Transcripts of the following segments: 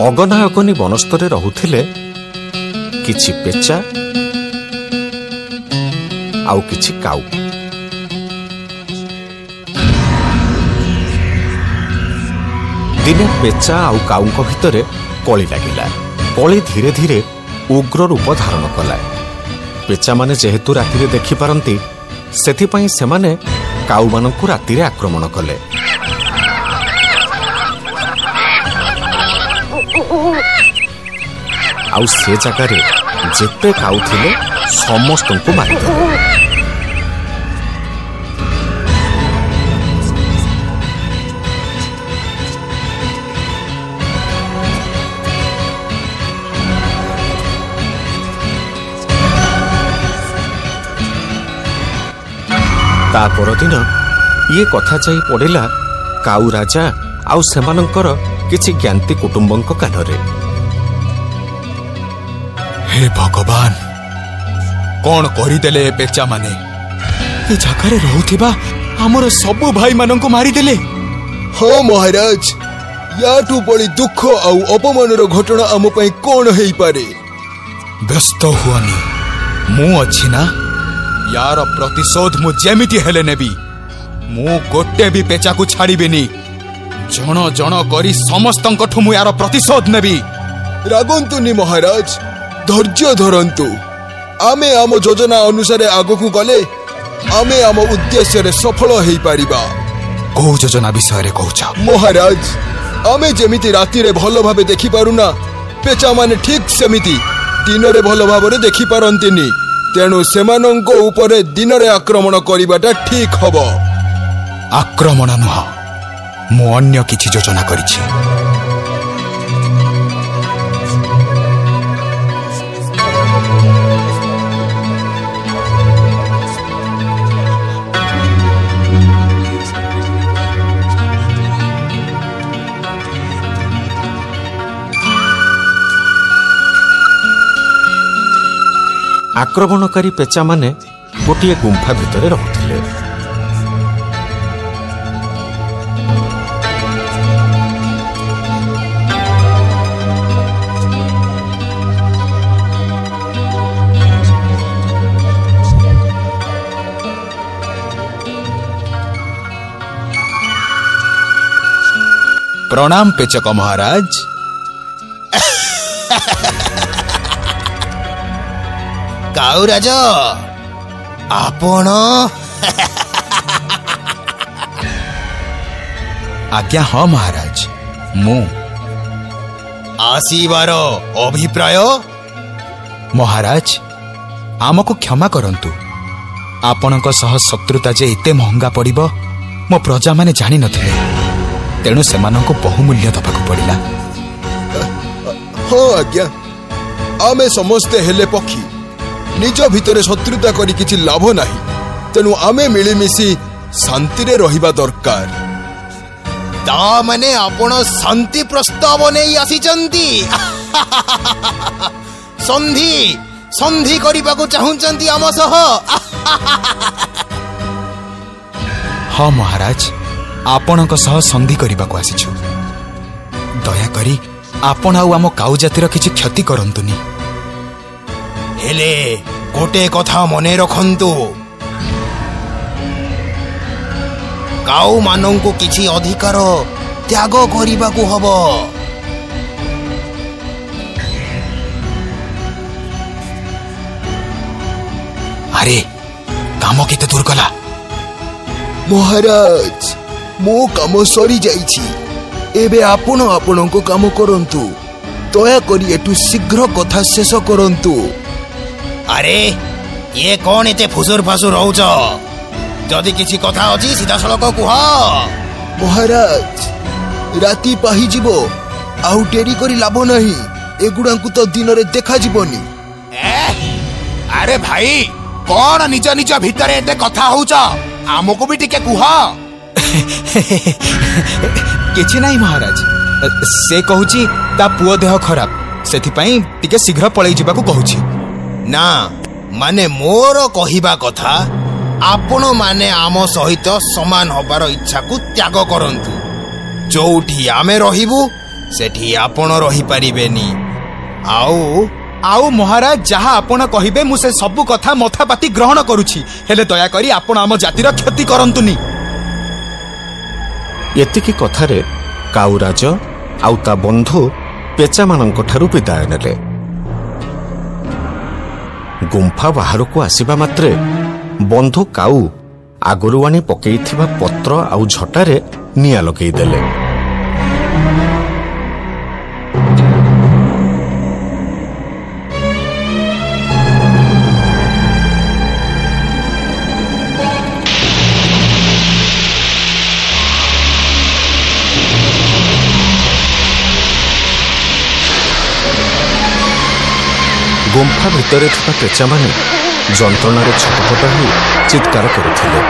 ଅଗନା ଅଗନି ବନସ୍ତରେ ରହୁଥିଲେ କିଛି ପେଚା ଆଉ କିଛି କାଉ। ଦିନେ ପେଚା ଆଉ କାଉଙ୍କ ଭିତରେ କଳି ଲାଗିଲା। କଳି ଧୀରେ ଧୀରେ ଉଗ୍ର ରୂପ ଧାରଣ କଲା। ପେଚାମାନେ ଯେହେତୁ ରାତିରେ ଦେଖିପାରନ୍ତି, ସେଥିପାଇଁ ସେମାନେ କାଉମାନଙ୍କୁ ରାତିରେ ଆକ୍ରମଣ କଲେ। ଆଉ ସେ ଜାଗାରେ ଯେତେ କାଉ ଥିଲେ ସମସ୍ତଙ୍କୁ ମାରିଦେଲେ। ତା ପରଦିନ ଇଏ କଥା ଯାଇ ପଡ଼ିଲା କାଉ ରାଜା ଆଉ ସେମାନଙ୍କର କିଛି ଜ୍ଞାତି କୁଟୁମ୍ବଙ୍କ କାନରେ। ହେ ଭଗବାନ, କଣ କରିଦେଲେ ଏ ପେଚାମାନେ! ଏ ଜାଗାରେ ରହୁଥିବା ଆମର ସବୁ ଭାଇମାନଙ୍କୁ ମାରିଦେଲେ। ହଁ ମହାରାଜ, ୟାଠୁ ବଳି ଦୁଃଖ ଆଉ ଅପମାନର ଘଟଣା ଆମ ପାଇଁ କଣ ହେଇପାରେ? ବ୍ୟସ୍ତ ହୁଅନି, ମୁଁ ଅଛି ନା। ୟାର ପ୍ରତିଶୋଧ ମୁଁ ଯେମିତି ହେଲେ ନେବି। ମୁଁ ଗୋଟେ ବି ପେଚାକୁ ଛାଡ଼ିବିନି। ଜଣ ଜଣ କରି ସମସ୍ତଙ୍କଠୁ ମୁଁ ୟାର ପ୍ରତିଶୋଧ ନେବି। ରାଗନ୍ତୁନି ମହାରାଜ, ଧୈର୍ଯ୍ୟ ଧରନ୍ତୁ। ଆମେ ଆମ ଯୋଜନା ଅନୁସାରେ ଆଗକୁ ଗଲେ ଆମେ ଆମ ଉଦ୍ଦେଶ୍ୟରେ ସଫଳ ହେଇପାରିବା। କୋଉ ଯୋଜନା ବିଷୟରେ କହୁଛ? ମହାରାଜ, ଆମେ ଯେମିତି ରାତିରେ ଭଲ ଭାବେ ଦେଖିପାରୁନା, ପେଚାମାନେ ଠିକ ସେମିତି ଦିନରେ ଭଲ ଭାବରେ ଦେଖିପାରନ୍ତିନି। ତେଣୁ ସେମାନଙ୍କ ଉପରେ ଦିନରେ ଆକ୍ରମଣ କରିବାଟା ଠିକ ହବ। ଆକ୍ରମଣ ନୁହଁ, ମୁଁ ଅନ୍ୟ କିଛି ଯୋଜନା କରିଛି। ଆକ୍ରମଣକାରୀ ପେଚାମାନେ ଗୋଟିଏ ଗୁମ୍ଫା ଭିତରେ ରହୁଥିଲେ। ପ୍ରଣାମ ପେଚକ ମହାରାଜ। କାଉରାଜ, ଆପଣ? ଆଜ୍ଞା ହଁ ମହାରାଜ, ମୁଁ। ଆସିବାର ଅଭିପ୍ରାୟ? ମହାରାଜ, ଆମକୁ କ୍ଷମା କରନ୍ତୁ। ଆପଣଙ୍କ ସହ ଶତ୍ରୁତା ଯେ ଏତେ ମହଙ୍ଗା ପଡ଼ିବ ମୋ ପ୍ରଜାମାନେ ଜାଣିନଥିଲେ, ତେଣୁ ସେମାନଙ୍କୁ ବହୁମୂଲ୍ୟ ଦେବାକୁ ପଡ଼ିଲା। ହଁ ଆଜ୍ଞା, ଆମେ ସମସ୍ତେ ହେଲେ ପକ୍ଷୀ। ନିଜ ଭିତରେ ଶତ୍ରୁତା କରି କିଛି ଲାଭ ନାହିଁ। ତେଣୁ ଆମେ ମିଳିମିଶି ଶାନ୍ତିରେ ରହିବା ଦରକାର। ତା ମାନେ ଆପଣ ଶାନ୍ତି ପ୍ରସ୍ତାବ ନେଇ ଆସିଛନ୍ତି? ସନ୍ଧି ସନ୍ଧି କରିବାକୁ ଚାହୁଁଛନ୍ତି ଆମ ସହ? ହଁ ମହାରାଜ, ଆପଣଙ୍କ ସହ ସନ୍ଧି କରିବାକୁ ଆସିଛୁ। ଦୟାକରି ଆପଣ ଆଉ ଆମ କାଉ ଜାତିର କିଛି କ୍ଷତି କରନ୍ତୁନି। ହେଲେ ଗୋଟେ କଥା ମନେ ରଖନ୍ତୁ, କାଉମାନଙ୍କୁ କିଛି ଅଧିକାର ତ୍ୟାଗ କରିବାକୁ ହବ। ଆରେ, କାମ କେତେ ଦୂର ଗଲା? ମହାରାଜ, ମୋ କାମ ସରିଯାଇଛି। ଏବେ ଆପଣ ଆପଣଙ୍କ କାମ କରନ୍ତୁ। ଦୟାକରି ଏଠୁ ଶୀଘ୍ର କଥା ଶେଷ କରନ୍ତୁ। ଆରେ, ଇଏ କଣ ଏତେ ଫୁସୁର ଫାସୁର ହଉଛ? ଯଦି କିଛି କଥା ଅଛି ସିଧାସଳଖ କୁହ। ମହାରାଜ, ରାତି ପାହିଯିବ, ଆଉ ଡେରି କରି ଲାଭ ନାହିଁ। ଏଗୁଡ଼ାଙ୍କୁ ତ ଦିନରେ ଦେଖାଯିବନି। ଆରେ ଭାଇ, କଣ ନିଜ ନିଜ ଭିତରେ ଏତେ କଥା ହଉଛ? ଆମକୁ ବି ଟିକେ କୁହ। କିଛି ନାହିଁ ମହାରାଜ, ସେ କହୁଛି ତା ପୁଅ ଦେହ ଖରାପ, ସେଥିପାଇଁ ଟିକେ ଶୀଘ୍ର ପଳେଇ ଯିବାକୁ କହୁଛି। ନା ମାନେ, ମୋର କହିବା କଥା, ଆପଣମାନେ ଆମ ସହିତ ସମାନ ହବାର ଇଚ୍ଛାକୁ ତ୍ୟାଗ କରନ୍ତୁ। ଯୋଉଠି ଆମେ ରହିବୁ ସେଠି ଆପଣ ରହିପାରିବେନି। ଆଉ ଆଉ ମହାରାଜ, ଯାହା ଆପଣ କହିବେ ମୁଁ ସେ ସବୁ କଥା ମଥାପାତି ଗ୍ରହଣ କରୁଛି, ହେଲେ ଦୟାକରି ଆପଣ ଆମ ଜାତିର କ୍ଷତି କରନ୍ତୁନି। ଏତିକି କଥାରେ କାଉରାଜ ଆଉ ତା ବନ୍ଧୁ ପେଚାମାନଙ୍କ ଠାରୁ ବିଦାୟ ନେଲେ। ଗୁମ୍ଫା ବାହାରକୁ ଆସିବା ମାତ୍ରେ ବନ୍ଧୁ କାଉ ଆଗରୁ ଆଣି ପକେଇଥିବା ପତ୍ର ଆଉ ଝଟାରେ ନିଆଁ ଲଗେଇଦେଲେ। ଗୁମ୍ଫା ଭିତରେ ଥିବା ପେଚାମାନେ ଯନ୍ତ୍ରଣାରେ ଛଟପଟ ହୋଇ ଚିତ୍କାର କରୁଥିଲେ।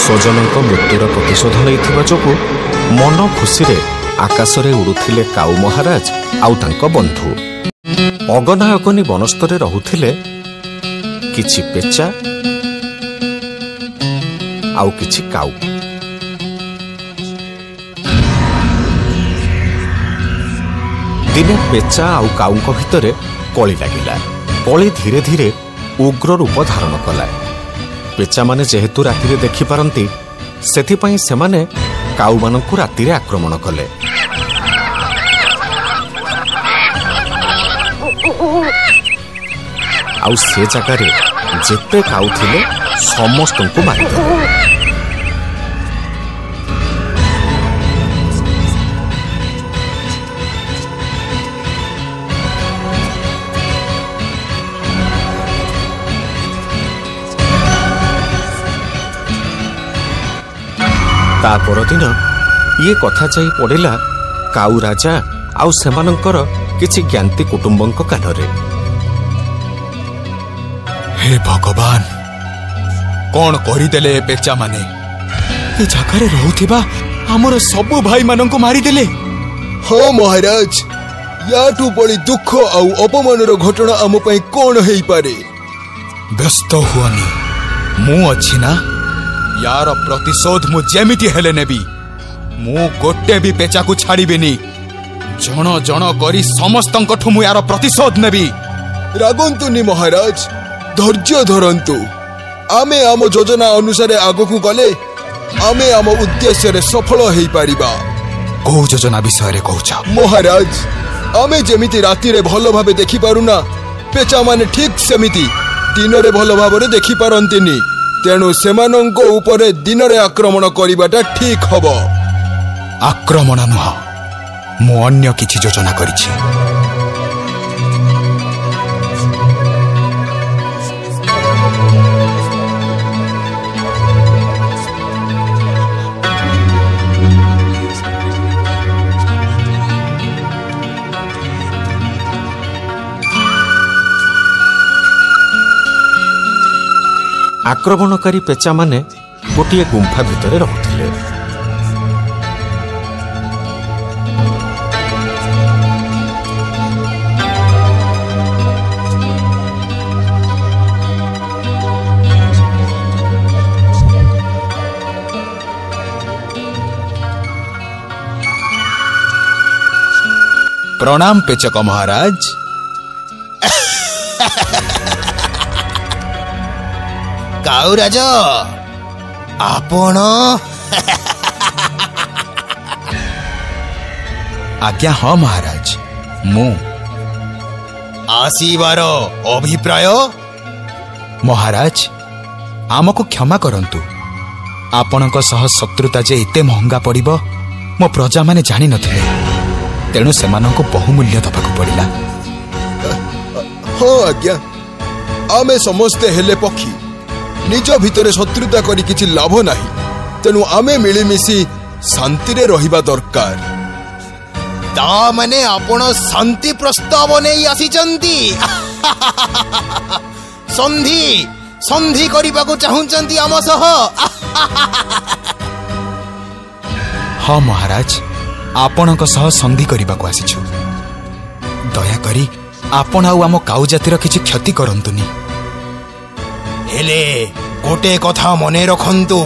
ସ୍ୱଜନଙ୍କ ମୃତ୍ୟୁର ପ୍ରତିଶୋଧ ନେଇଥିବା ଯୋଗୁଁ ମନ ଖୁସିରେ ଆକାଶରେ ଉଡୁଥିଲେ କାଉ ମହାରାଜ ଆଉ ତାଙ୍କ ବନ୍ଧୁ। ଅଗନା ଅଗନି ବନସ୍ତରେ ରହୁଥିଲେ କିଛି ପେଚା ଆଉ କିଛି କାଉ। ଦିନେ ପେଚା ଆଉ କାଉଙ୍କ ଭିତରେ କଳି ଲାଗିଲା। କଳି ଧୀରେ ଧୀରେ ଉଗ୍ର ରୂପ ଧାରଣ କଲା। ପେଚାମାନେ ଯେହେତୁ ରାତିରେ ଦେଖିପାରନ୍ତି, ସେଥିପାଇଁ ସେମାନେ କାଉମାନଙ୍କୁ ରାତିରେ ଆକ୍ରମଣ କଲେ। ଆଉ ସେ ଜାଗାରେ ଯେତେ କାଉ ଥିଲେ ସମସ୍ତଙ୍କୁ ମାରିଦେଲେ। ତା ପରଦିନ ଇଏ କଥା ଯାଇ ପଡ଼ିଲା କାଉ ରାଜା ଆଉ ସେମାନଙ୍କର କିଛି ଜ୍ଞାତି କୁଟୁମ୍ବଙ୍କ କାନରେ। ହେ ଭଗବାନ, କଣ କରିଦେଲେ ଏ ପେଚାମାନେ! ଏ ଜାଗାରେ ରହୁଥିବା ଆମର ସବୁ ଭାଇମାନଙ୍କୁ ମାରିଦେଲେ। ହଁ ମହାରାଜ, ୟାଠୁ ବଳି ଦୁଃଖ ଆଉ ଅପମାନର ଘଟଣା ଆମ ପାଇଁ କଣ ହେଇପାରେ? ବ୍ୟସ୍ତ ହୁଅନି, ମୁଁ ଅଛି ନା। ୟାର ପ୍ରତିଶୋଧ ମୁଁ ଯେମିତି ହେଲେ ନେବି। ମୁଁ ଗୋଟେ ବି ପେଚାକୁ ଛାଡ଼ିବିନି। ଜଣ ଜଣ କରି ସମସ୍ତଙ୍କଠୁ ମୁଁ ୟାର ପ୍ରତିଶୋଧ ନେବି। ରାଗନ୍ତୁନି ମହାରାଜ, ଧୈର୍ଯ୍ୟ ଧରନ୍ତୁ। ଆମେ ଆମ ଯୋଜନା ଅନୁସାରେ ଆଗକୁ ଗଲେ ଆମେ ଆମ ଉଦ୍ଦେଶ୍ୟରେ ସଫଳ ହେଇପାରିବା। କୋଉ ଯୋଜନା ବିଷୟରେ କହୁଛ ମହାରାଜ? ଆମେ ଯେମିତି ରାତିରେ ଭଲ ଭାବେ ଦେଖିପାରୁନା, ପେଚାମାନେ ଠିକ୍ ସେମିତି ଦିନରେ ଭଲ ଭାବରେ ଦେଖିପାରନ୍ତିନି। ତେଣୁ ସେମାନଙ୍କ ଉପରେ ଦିନରେ ଆକ୍ରମଣ କରିବାଟା ଠିକ୍ ହବ। ଆକ୍ରମଣ ନୁହଁ, ମୁଁ ଅନ୍ୟ କିଛି ଯୋଜନା କରିଛି। ଆକ୍ରମଣକାରୀ ପେଚାମାନେ ଗୋଟିଏ ଗୁମ୍ଫା ଭିତରେ ରହୁଥିଲେ। ପ୍ରଣାମ ପେଚକ ମହାରାଜ। କାଉରାଜ, ଆପଣ? ଆଜ୍ଞା ହଁ ମହାରାଜ, ମୁଁ। ଆସିବାର ଅଭିପ୍ରାୟ? ମହାରାଜ, ଆମକୁ କ୍ଷମା କରନ୍ତୁ। ଆପଣଙ୍କ ସହ ଶତ୍ରୁତା ଯେ ଏତେ ମହଙ୍ଗା ପଡ଼ିବ ମୋ ପ୍ରଜାମାନେ ଜାଣିନଥିଲେ, ତେଣୁ ସେମାନଙ୍କୁ ବହୁମୂଲ୍ୟ ଦେବାକୁ ପଡ଼ିଲା। ହଁ ଆଜ୍ଞା, ଆମେ ସମସ୍ତେ ହେଲେ ପକ୍ଷୀ। ନିଜ ଭିତରେ ଶତ୍ରୁତା କରି କିଛି ଲାଭ ନାହିଁ। ତେଣୁ ଆମେ ମିଳିମିଶି ଶାନ୍ତିରେ ରହିବା ଦରକାର। ତା ମାନେ ଆପଣ ଶାନ୍ତି ପ୍ରସ୍ତାବ ନେଇ ଆସିଛନ୍ତି? ସନ୍ଧି ସନ୍ଧି କରିବାକୁ ଚାହୁଁଛନ୍ତି ଆମ ସହ? ହଁ ମହାରାଜ, ଆପଣଙ୍କ ସହ ସନ୍ଧି କରିବାକୁ ଆସିଛୁ। ଦୟାକରି ଆପଣ ଆଉ ଆମ କାଉ ଜାତିର କିଛି କ୍ଷତି କରନ୍ତୁନି। ହେଲେ ଗୋଟେ କଥା ମନେ ରଖନ୍ତୁ,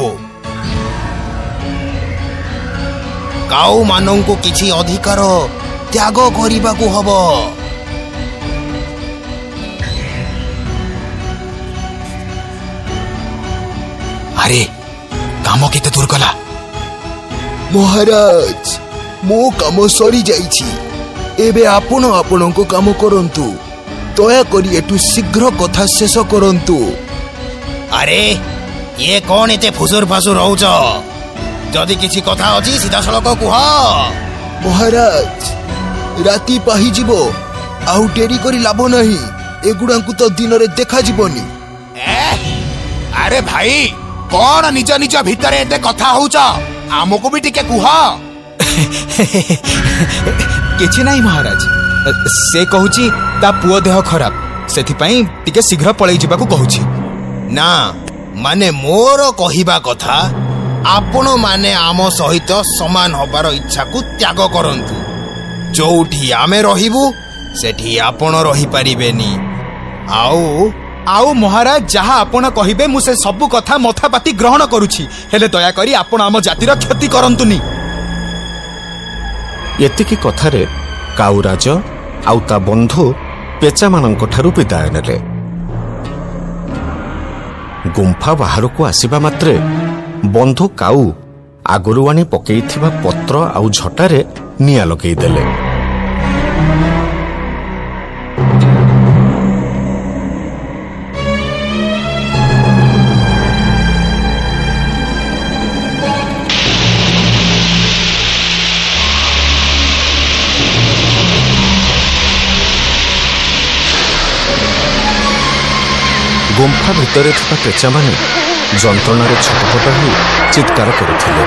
କାଉମାନଙ୍କୁ କିଛି ଅଧିକାର ତ୍ୟାଗ କରିବାକୁ ହବ। ଆରେ କାମ କେତେ ଦୂର ଗଲା? ମହାରାଜ, ମୋ କାମ ସରିଯାଇଛି। ଏବେ ଆପଣ ଆପଣଙ୍କ କାମ କରନ୍ତୁ। ଦୟାକରି ଏଠୁ ଶୀଘ୍ର କଥା ଶେଷ କରନ୍ତୁ। ଆରେ ଇଏ କଣ ଏତେ ଫୁସୁର ଫାସୁର ହଉଛ? ଯଦି କିଛି କଥା ଅଛି ସିଧାସଳଖ କୁହ। ମହାରାଜ, ରାତି ପାହିଯିବ, ଆଉ ଡେରି କରି ଲାଭ ନାହିଁ। ଏଗୁଡ଼ାଙ୍କୁ ତ ଦିନରେ ଦେଖାଯିବନି। ଆରେ ଭାଇ, କଣ ନିଜ ନିଜ ଭିତରେ ଏତେ କଥା ହଉଛ? ଆମକୁ ବି ଟିକେ କୁହ। କିଛି ନାହିଁ ମହାରାଜ, ସେ କହୁଛି ତା ପୁଅ ଦେହ ଖରାପ, ସେଥିପାଇଁ ଟିକେ ଶୀଘ୍ର ପଳେଇ ଯିବାକୁ କହୁଛି। ନା ମାନେ ମୋର କହିବା କଥା, ଆପଣମାନେ ଆମ ସହିତ ସମାନ ହବାର ଇଚ୍ଛାକୁ ତ୍ୟାଗ କରନ୍ତୁ। ଯୋଉଠି ଆମେ ରହିବୁ ସେଠି ଆପଣ ରହିପାରିବେନି। ଆଉ ଆଉ ମହାରାଜ, ଯାହା ଆପଣ କହିବେ ମୁଁ ସେ ସବୁ କଥା ମଥାପାତି ଗ୍ରହଣ କରୁଛି, ହେଲେ ଦୟାକରି ଆପଣ ଆମ ଜାତିର କ୍ଷତି କରନ୍ତୁନି। ଏତିକି କଥାରେ କାଉରାଜ ଆଉ ତା ବନ୍ଧୁ ପେଚାମାନଙ୍କ ଠାରୁ ବିଦାୟ ନେଲେ। ଗୁମ୍ଫା ବାହାରକୁ ଆସିବା ମାତ୍ରେ ବନ୍ଧୁ କାଉ ଆଗରୁ ଆଣି ପକେଇଥିବା ପତ୍ର ଆଉ ଝଟାରେ ନିଆଁ ଲଗେଇଦେଲେ। ଗୁମ୍ଫା ଭିତରେ ଥିବା ପେଚାମାନେ ଯନ୍ତ୍ରଣାରେ ଛଟପଟ ହୋଇ ଚିତ୍କାର କରୁଥିଲେ।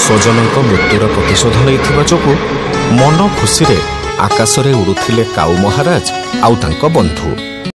ସ୍ୱଜନଙ୍କ ମୃତ୍ୟୁର ପ୍ରତିଶୋଧ ନେଇଥିବା ଯୋଗୁଁ ମନ ଖୁସିରେ ଆକାଶରେ ଉଡ଼ୁଥିଲେ କାଉ ମହାରାଜ ଆଉ ତାଙ୍କ ବନ୍ଧୁ।